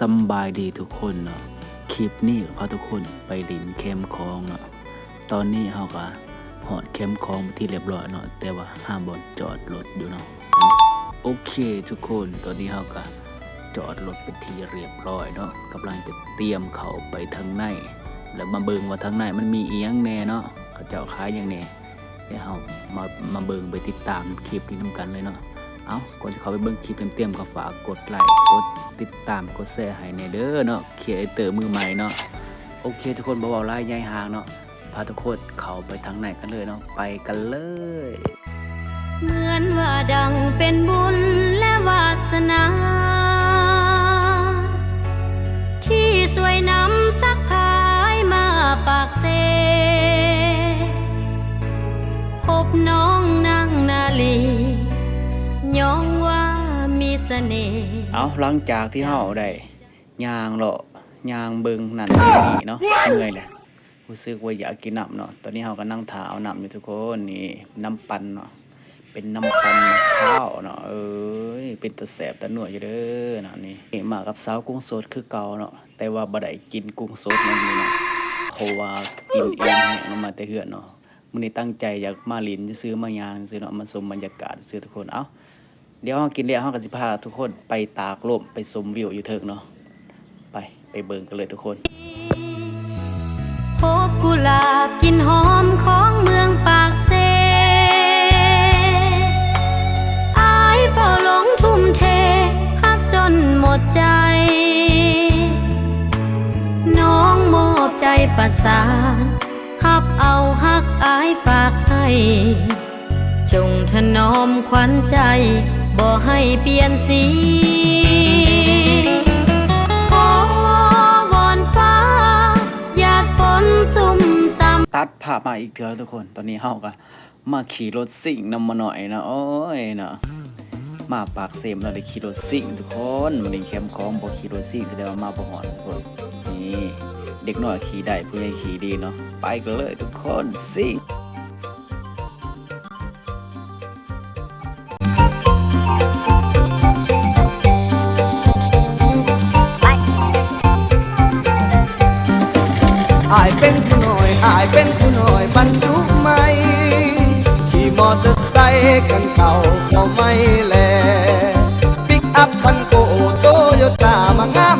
ສຳບາຍດີທຸກຄົນເນາະ, ຄລິບນີ້ກໍພາທຸກຄົນໄປຫຼິ້ນແຄມຂອງເນາະ. ຕອນນີ້ເຮົາກໍຮອດແຄມຂອງເປັນທີ່ລຽບຮ້ອຍເນາະ, ແຕ່ວ່າຫາບ່ອນຈອດລົດຢູ່ເນາະ. ໂອເຄທຸກຄົນ, ຕອນນີ້ເຮົາກໍຈອດລົດເປັນທີ່ລຽບຮ້ອຍເນາະ, ກຳລັງຈະຕຽມເຂົ້າໄປທາງໃນ ແລ້ວມາເບິ່ງວ່າທາງໃນມັນມີອີ່ຫຍັງແດ່ເນາະ, ເຂົາເຈົ້າຂາຍຫຍັງແດ່. ດຽວເຮົາມາ ມາເບິ່ງ ໄປຕິດຕາມຄລິບນີ້ນຳກັນເລີຍເນາະ. ເອົ້າ, ກ່ອນຈະເຂົ້າໄປເບິ່ງຄລິບເຕັມໆ ກໍຝາກກົດໄລ ກົດຕິດຕາມ ກົດແຊໃຫ້ແດ່ເດີເນາະ, ຄຣີເອເຕີມືໃໝ່ເນາະ. ໂອເຄທຸກຄົນ, ບໍ່ເວົ້າຫຼາຍໃຫຍ່ຫາງເນາະ, ພາທຸກຄົນເຂົ້າໄປທາງໃນກັນເລີຍເນາະ, ໄປກັນເລີຍ. ເໝືອນວ່າດັ່ງເປັນບຸນ ແລະ ວາສະໜາ ທີ່ຊ່ວຍນຳສັກພາຍມາປາກເຊ ພົບນ້ອງນາງນາລີ ຍ້ອງວ່າມີສະເໜ່. ເອົາ, ຫຼັງຈາກທີ່ເຮົາໄດ້ຍ່າງເລາະຍ່າງເບິ່ງນັ້ນເບິ່ງນີ້ເນາະ, ເມື່ອຍແຫຼະ. ຮູ້ສຶກວ່າຢາກກິນນ້ຳເນາະ. ຕອນນີ້ເຮົາກຳລັງຖ້າເອົານ້ຳຢູ່ທຸກຄົນ. ນີ້ນ້ຳປັ່ນເນາະ, ເປັນນ້ຳປັ່ນມະພ້າວເນາະ. ເອີຍ ເປັນຕາແຊບຕານົວຢູ່ເດີເນາະ. ນີ້ ນີ້ມາກັບສາວກຸ້ງສົດຄືເກົ່າເນາະ, ແຕ່ວ່າບໍ່ໄດ້ກິນກຸ້ງສົດໃນມື້ນີ້ເນາະ, ເພາະວ່າກິນອີ່ມແຮງເນາະ, ມາແຕ່ເຮືອນເນາະ. ມື້ນີ້ຕັ້ງໃຈຢາກມາຫຼິ້ນຊື່ໆ ມາຍ່າງຊື່ໆເນາະ, ມາຊົມບັນຍາກາດຊື່ໆ ທຸກຄົນ. ເອົ້າ ດຽວເຮົາກິນແລ້ວ ເຮົາກໍຊິພາທຸກຄົນໄປຕາກລົມ ໄປຊົມວິວຢູ່ເທິງເນາະ. ໄປ ໄປເບິ່ງກັນເລີຍທຸກຄົນ. ພົບກຸຫຼາບກິ່ນຫອມຂອງເມືອງປາກເຊ, ອ້າຍເຝົ້າລົງທຸ່ມເທຮັກຈົນໝົດໃຈ, ນ້ອງມອບໃຈປະສານ ຮັບເອົາຮັກອ້າຍຝາກໃຫ້, ຈົ່ງຖະໜອມຂວັນໃຈ ບໍ່ໃຫ້ປ່ຽນສີ. ຂໍວອນຟ້າ ຢາດຝົນຊຸ່ມຊ່ຳ. ຕັດພາບມາອີກເທື່ອທຸກຄົນ. ຕອນນີ້ເຮົາກໍມາຂີ່ລົດຊິງນຳໝໍ້ນ້ອຍເນາະ. ໂອ້ຍເນາະ. ມາປາກເຊມາເນາະ ໄດ້ຂີ່ລົດຊິງທຸກຄົນ. ມື້ນີ້ແຄມຂອງບໍ່ຂີ່ລົດຊິງ ສະແດງວ່າມາບໍ່ຮອດທຸກຄົນ. ນີ້ ເດັກນ້ອຍຂີ່ໄດ້ ຜູ້ໃຫຍ່ຂີ່ດີເນາະ. ໄປກັນເລີຍທຸກຄົນ ຊິງ. ອ້າຍເປັນຜູ້ນ້ອຍ ອ້າຍເປັນຜູ້ນ້ອຍບັນຈຸໃໝ່ ຂີ່ມໍເຕີໄຊຄັນເກົ່າເຂົ້າໃໝ່ແລ ປິກອັບຄັນໂກໂຕໂຍຕ້າ ມາງາມ